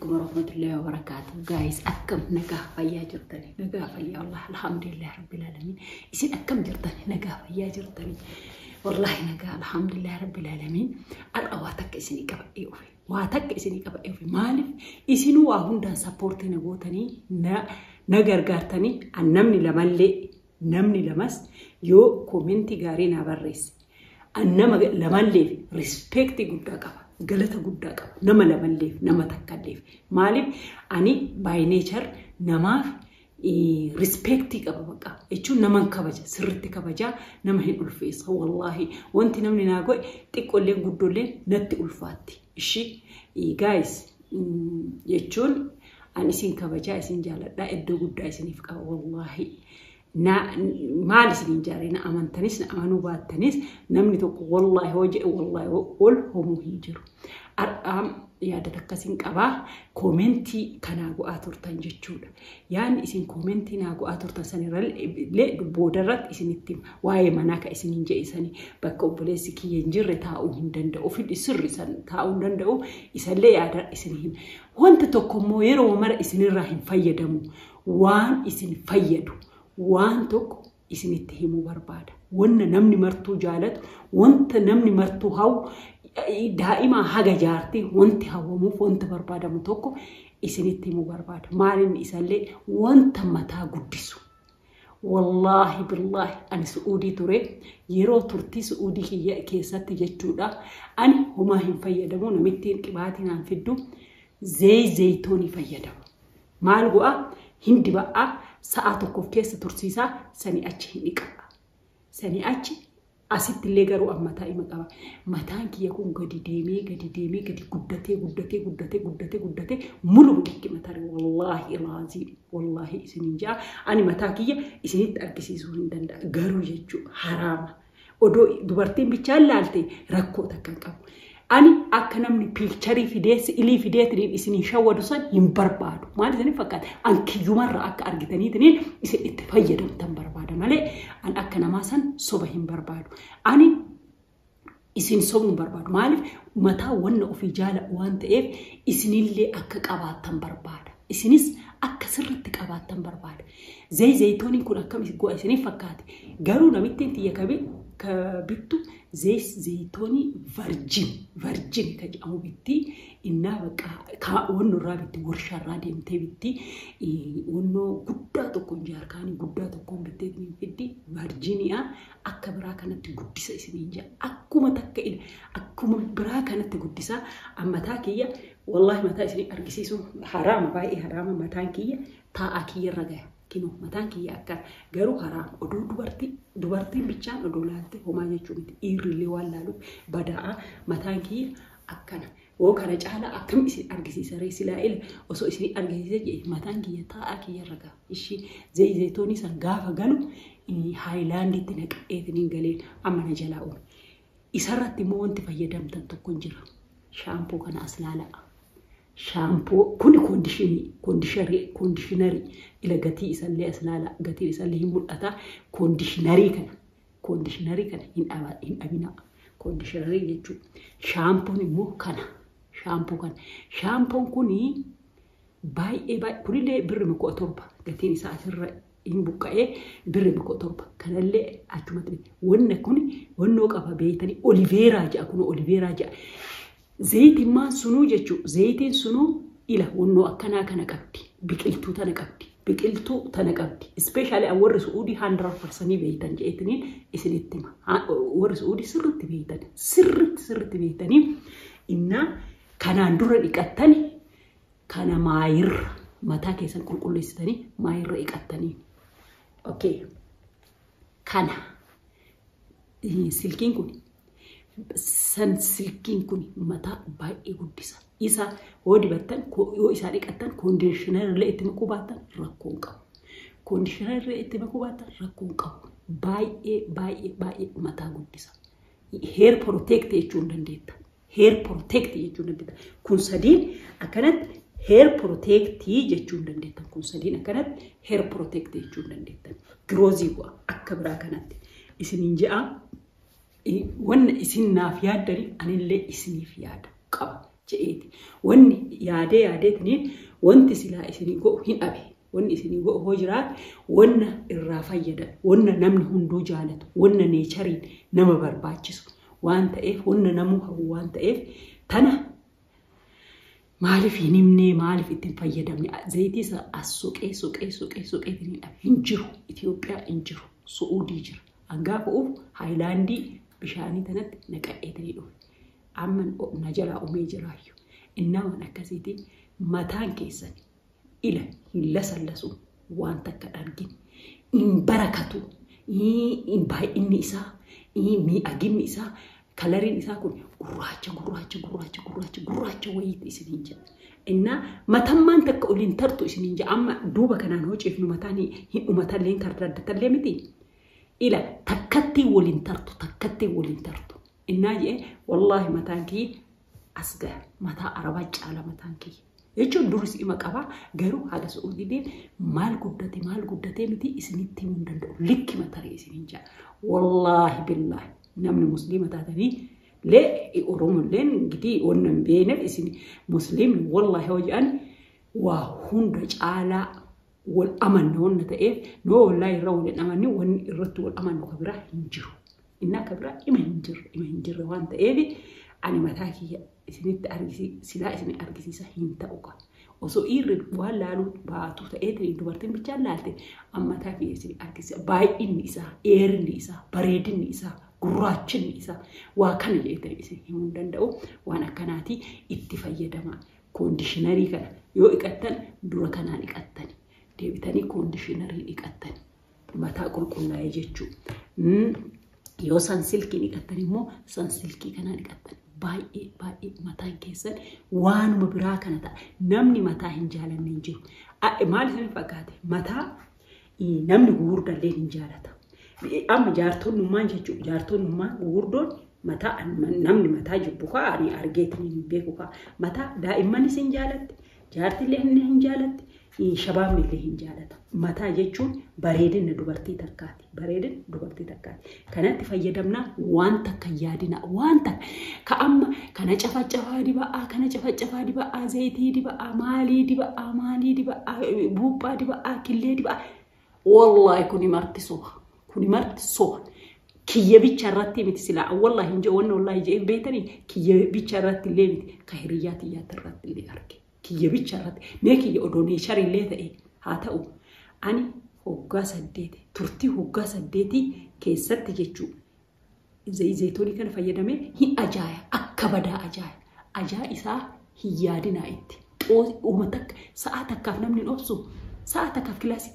Alaikum warahmatullahi wabarakatuh. Guys, akkam nagaa fayyaa jirtani? Nagaa fayyaa, wallahi alhamdulillah rabbil alamin. Isin akkam jirtani? Nagaa fayyaa jirtani? Wallahi nagaa, alhamdulillah rabbil alamin. Har'a waa takka isinii qabadhee dhufe. Waa takka isinii qabadhee dhufe. Maaliif isinuu waa hundaan support na gootanii na gargaartanii, an namni lamallee, namni lamas yoo comment gaarii naa barreesse, an nama lamalleef respect guddaa qaba. Galata guddaa qaba. Nama lamalleef, nama takkalleef. Maaliif ani by nature namaaf respect qaba bakka. Jechuun naman kabaja, sirriitti kabajaa, nama hin ulfeessa. Wallaahi wanti namni naa godhe xiqqoolleen guddoolleen natti ulfaatti. Ishii guys, jechuun ani isin kabajaa, isin jaaladhaa, iddoo guddaa isiniif qaba wallaahi. Na maal isiniin jaaree, na amantanis na amanuu baattanis, namni tokko wallaahi hoo jedhe wallaahi ol homuu hin jiru. Har'aam yaada akkasiin qabaa, comment kanaa go'aa turtan jechuudha. Yaadni isin comment naa go'aa turtan sanirrallee boodarratti isinitti hima. Waa'ee manaa ka isiniin jedhisanii bakka obboleessi kiyya hin jirre taa'uu hin danda'u. Ofi sirri san taa'uu hin danda'u. Isallee yaada isin hima. Wanta tokko immoo yeroo mara isinirraa hin fayyadamu. Waan isin fayyadu waan tokko isinitti himuu barbaada. Wanna namni martuu jaalatu, wanta namni martuu hawwu, daa'imaa haga jaartii wanti hawwamuuf wanta barbaadamu tokko isinitti himuu barbaada. Maalinni isallee wanta mataa guddisu. Wallaahi billaahi, ani Su'uudii ture, yeroo turtii Su'uudii kiyya keessatti jechuudha. Ani homaa hin fayyadamu, namittiin qibaatii naan fiddu, zayitoonii fayyadamu. Maal go'a? Hin diba'aa, sa'a tokkoof keessa tursiisaa, sanii achi hin dhiqadha. Sanii achi asitti illee garuu amma mataa ima qaba. Mataan kiyya kun gadi deemee, gadi deemee, gadi guddatee, guddatee, guddatee, guddatee, guddatee mulu dhikki mataa. Wallaahi ilaaziim, wallaahi isiniin ja'a, ani mataa kiyya isinitti argisiisuu hin danda'a garuu jechuudha haraama. Odoo dubartiin bichaan laalte rakkoo takka hin qabu. Ani akka namni picture fidee, si'ilii fideetiin isin shawwadu san hin barbaadu. Maal isin fakkaata? An kiyyumarra akka argitaniitiin isin itti fayyadamtan barbaada malee an akka namaa san soba hin barbaadu. Ani isin sobuu hin barbaadu. Maaliif mataa wanna ofii jaala waan ta'eef isinillee akka qabaattan barbaada. Isinis akka sirriitti qabaattan barbaada. Zayitooniin kun akkam go'a isiniif fakkaate? Garuu namittiin xiyya ka bittu zayitoonii virgin ka jedhamu bitti. Innaa bakka wannoo irraa bitti, warshaarraa deemtee bitti. Wannoo guddaa tokkoon, jaarkaanii guddaa tokkoon bittee fiddi. Virginiyaa akka biraa kanatti guddisa isiniin jedha. Akkuma takka akkuma biraa kanatti guddisa. Mataa kiyya wallaahi mataa isinii argisiisuun haraama, baay'ee haraama. Mataan kiyya taa'aa kiyya irra gaya. Kinoo mataan kiyya akka garuu haraama. Odoo dubartiin bichaan odoo laalte homaa jechuu miti, dhiirrillee waan laaluuf bada'a. Mataan kiyya akkana. Woo, kana caalaa akkam isin argisiisa ree? Silaa ila osoo isin argisiise jedhe, mataan kiyya taa'aa kiyya irra gaha. Ishii zayitoonii san gaafa galu haayilaandiitti naqa'eetiin galeen amma na jalaa uume. Isarratti immoo wanti fayyadamtan tokko hin jira. Shampoo kana as laala'a. Shampoo kuni conditioner ila gatii isallee as laala, gatiin isallee hin mul'ata. Conditioner kana hin dhabina. Conditioner jechuudha. Shampoon immoo kana. Shampoo kana. Shampoon kuni baay'ee baay'ee, kunillee birri 17 gatiin isaa asirra hin buqqa'ee, birri 17 kanallee achumatti. Wanna kun wannoo qaba beeytanii, aloe vera jedha, kun aloe vera jedha. Zayitimmaan sunuu jechuudha. Zayitiin sunuu ila wannoo akkanaa kana qabdi. Biqiltuu tana qabdi. Biqiltuu tana qabdi. Especially warri Su'uudii 100% beeytan jedheetiniin isinitti hima. Warri Su'uudii sirriitti beeytan. Sirriitti sirriitti beeytanii innaa kanaan dura dhiqattani, kana maayirra mataa keessan qulqulleessitanii maayirra dhiqattanii. Okay. Kana silkiin kun, san silkiin kun mataa baay'ee guddisa. Isa yoo dibattan, yoo isaa dhiqattan, conditioner illee itti makuu baattan rakkoo hin qabu. Conditioner illee itti makuu baattan rakkoo hin qabu. Baay'ee baay'ee baay'ee mataa guddisa. Hair protect jechuu hin dandeetta. Hair protect jechuu hin dandeetta. Kun sadiin akkanatti hair protect jechuu hin dandeettan. Kun sadiin akkanatti hair protect jechuu hin dandeettan. Growth bu'a akka biraa kanatti. Isiniin je'a, wanna isin naaf yaaddaniif anillee isiniif yaada qaba. Je'eeti. Wanni yaadee yaadeetiniin wanti silaa isinii go'u hin dhabe. Wanni isinii go'u hoo jiraate wanna irraa fayyadan, wanna namni hunduu jaalatu, wanna neechariin nama barbaachisu waan ta'eef, wanna namuu hawwu waan ta'eef tana maaliif hin himnee maaliif ittiin fayyadamne zayitii isa as suqee suqee suqee suqeetiin dhabe hin jiru. Itoophiyaa hin jiru. Su'uudii jira. Hangaafa uuf haayilaandii bishaanii tanatti naqadheetinii dhufe. Amma na jalaa umee jiraayyuu. Innaa waan akkasiitiin mataan keessan ila hin lasallasu waan takka dhargin hin barakatu hin baay'inni isaa miidhaginni isaa kalariin isaa kun gurraacha gurraacha gurraacha gurraacha gurraacha wayiitti isiniin jedha. Innaa matammaan takka oliin tartu isiniin jedha. Amma duuba kanaan hociifnu mataan hin dhumatallee kardaddatallee miti. Ila takkattii waliin tartu takkattii waliin tartu. Innaa jee wallaahi mataan kiyya as gaha mataa arabaa caala mataan kiyya. Jechuun duris ima qabaa garuu haga su'uudii maal guddate miti isinitti himuu hin danda'u. Likki mataree isiniin jedha. Wallaahi billaahi namni musliima taatanii lee Oromolleen ingitii wanna hin beekneef isin musliimni wallaahi hoo jedhan waa hunda caalaa wal amanna wanna ta'eef noo wallaahi irra wal hin amanni wanni irratti wal amannu ka biraa hin jiru. Inni akka biraa ima hin jirre waan ta'eef ani mataa kiyya isinitti argisiisa silaa isin argisiisa hin ta'u qaba. Osoo dhiirri waan laaluu baatu ta'ee dubartiin bichaan laalte amma mataa kiyya isin argisiisa. Baay'inni isaa, dheerinni isaa, bareedinni isaa, gurraachinni isaa waa kana jedhee isin himuu hin danda'u. Waan akkanaatii itti fayyadamaa. Koondishinarii kana yoo dhiqattan dura kanaan dhiqattani. Deebitanii koondishinarii dhiqattani. Mataa qulqullaa'ee jechuudha. Yoo sansilkii dhiqattan immoo sansilkii kanaan dhiqattan. Baay'ee baay'ee mataan keessan waanuma biraa kana ta'a. Namni mataa hin jaalanne hin jiru. Maal isin fakkaate? Mataa namni gugurdallee hin jaalata. Amma jaartonnummaan jechuudha. Jaartonnummaan gugurdoon mataa namni mataa jibbu kaa ani argeetiin hin beeku kaa. Mataa daa'immanis hin jaalatti, jaartillee hin jaalatti, shabaabni illee hin jaalata. Mataa jechuun bareedina dubartii takkaati. Bareedina dubartii takkaati. Kanatti fayyadamnaa waan takka yaadina. Waan takka ka amma kana cafacafaa diba'aa, kana cafacafaa diba'aa, zayitii diba'aa, maalii diba'aa, maalii diba'aa, buuphaa diba'aa, killee diba'aa. Wallaahi kuni marti soba. Kuni marti soba. Kiyya bicha irratti miti silaa wallaahi hin jedhu wanna wallaahi jedhee beektanii kiyya bicha irratti illee miti ka hiriyyaa xiyyaatti irratti illee arge. Kiyya bicha irratti mee kiyya odoo neesharii illee ta'e haa ta'u ani hoggaa 8 turtii hoggaa 8 keessatti jechuu zayitoonii kana fayyadamee hin ajaaya akka badaa ajaaya ajaa isaa hin yaadinaa itti uummata sa'a takkaaf namni hin obsu sa'a takkaaf kilaasii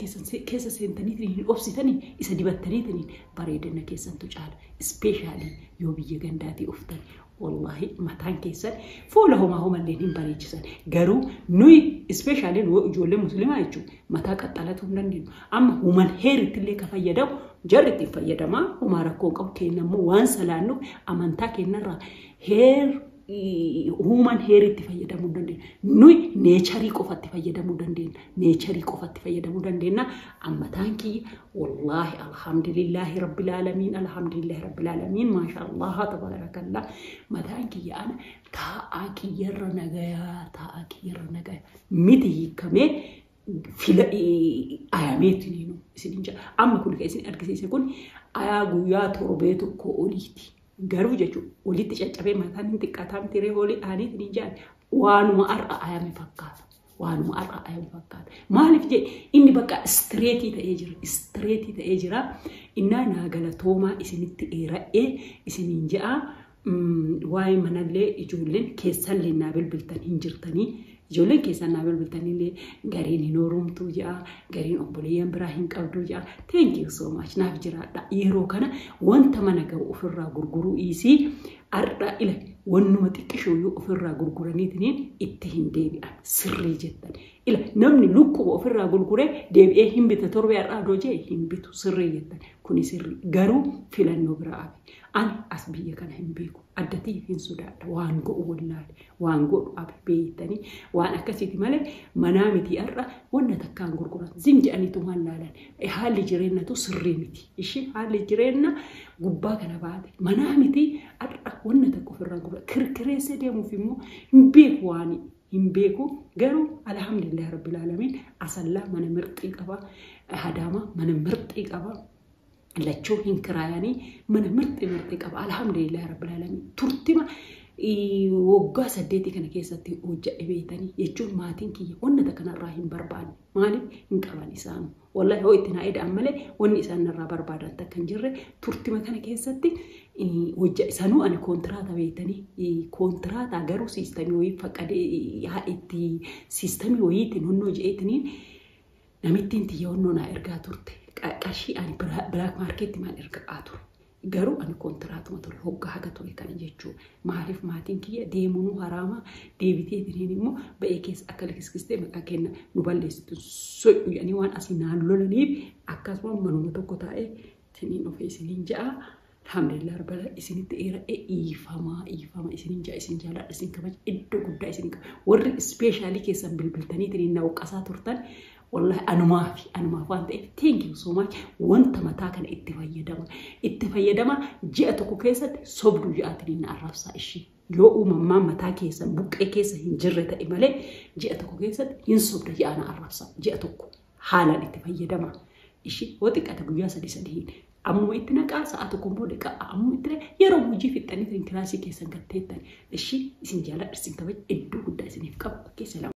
keessa seentaniitiin hin obsitanii isa dibattaniitiin bareedina keessantu caala ispeeshaalii yoo biyya gandaatii uftan wallaahi mataan keessan fuula homaa homallee hin bareechisan garuu nuyi ispeeshaalii nu ijoollee musliimaa jechuun mataa qaxxalatuu hin dandeenyu amma human heeritti illee ka fayyadamu jarri ittiin fayyadamaa homaa rakkoo qabu kennammoo waan salaannuuf amantaa kennarraa heer human heeritti fayyadamuu dandeenya. Nuyi neecharii qofatti fayyadamuu dandeenya. Neecharii qofatti fayyadamuu dandeenya. Ammataan kiyya wallaahi alhamdulillahi rabbil aalamiin alhamdulillahi rabbil aalamiin maashaallah tabaarakallah. Mataan kiyya ana taa'aa kiyyarra nagayaa taa'aa kiyyarra nagayaa miti hiikamee fila ayameetu isin jedha. Amma kun kan isin argisiise kun ayaa guyyaa torbee tokko oliiti. Garuu jechuun walitti caccabee mataan hin xiqqaataa miti ree hoolii aaniitiin hin jaan waanuma har'a ayame fakkaata. Waanuma har'a ayame fakkaata. Maaliif jedhe inni bakka istireetii ta'ee jira. Istireetii ta'ee jira. Innaa naa galatoomaa isinitti dheera'ee isiniin ja'a. Waa'ee manallee ijoolleen keessallee naa bilbiltan hin jirtanii. Ijoolleen keessan naa bilbiltanillee gariin hin horumtuu ja'a, gariin obboleeyyan biraa hin qabduu ja'a. Thank you so much naaf jiraadha. Yeroo kana wanta mana ga'u ofirraa gurguruu dhiisii har'a ila wannuma xiqqishooyyuu ofirraa gurguraniitiin itti hin deebi'an sirrii jettan. Ila namni lukkuma ofirraa gurguree deebi'ee hin bita torbee har'aa adoo jee hin bitu sirrii jettan. Kuni sirrii garuu filannoo biraa abi. Ani as biyya kana hin beeku. Addatii hin sodaadha. Waan godhu wallaale. Waan godhu abi beektanii waan akkasiiti malee manaa miti har'a wanna takkaan gurguran. Zim jedhaniitu waan laalan. Haalli jireenyatu sirrii miti. Ishee haalli jireenya gubbaa kana baate manaa miti har'a wanna takka ofirraa gurguran. Kirkireessa deemuuf immoo hin beeku waan hin beeku garuu alhamdulillah rabbil alamin asallaa mana mirxii qaba hadaama mana mirxii qaba lachuu hin kiraayanii mana mirxii mirxii qaba alhamdulillah rabbil alamin turtima waggaa 8 kana keessatti hojjedhe beektanii jechuun maatiin kiyya wanna kanarraa hin barbaanne maaliif hin qaban isaan wallahi hoo itti naa eda'an malee wanni isaan narraa barbaadan takka hin jirre turtima kana keessatti hojjedhe sanuu ani kontiraata beektanii kontiraata garuu siistamii wayii faqadee itti siistamii wayiitiin honnoo je'eetiniin namittiin tiyya honnoo naa ergaa turte qarshii ani bilaak maarkeetti maal ergaa ture. Garuu ani kontiraatuma ture hoggaa haga ture kana jechuudha. Maaliif maatiin kiyya deemunuu haraama deebitee tiniin immoo ba'ee keessa akka likiskistee maqaa kenna nu balleessitu so'u jedhanii waan asii naan lolaniif akkasuma manuma tokko taa'ee tiniin ofii isiniin ja'a. Alhamdulillah rabbala isinitti dheeradhe dhiifama dhiifama isiniin ja'a isin jaaladha isin kabaja iddoo guddaa isin qaba. Warri ispeeshaalii keessan bilbiltanii tiniin na waqqasaa turtan wallahi anumaaf waan ta'eef thank you so much wanta mataa kana itti fayyadama. Itti fayyadama ji'a tokko keessatti sobduu ji'aatiin na arrabsaa ishee. Yoo uumamaan mataa keessa buqqee keessa hin jirre ta'e malee ji'a tokko keessatti hin sobda ji'a na arrabsaa ji'a tokko haalaan itti fayyadama. Ishee hoo xiqqaate guyyaa 3 ammuma itti naqaa sa'a tokko booda qa'a ammuma itti yeroo hojii fixxanii kilaasii keessan gatteettan ishee isin jaaladha isin kabaja iddoo guddaa isiniif qaba. Keessa lama.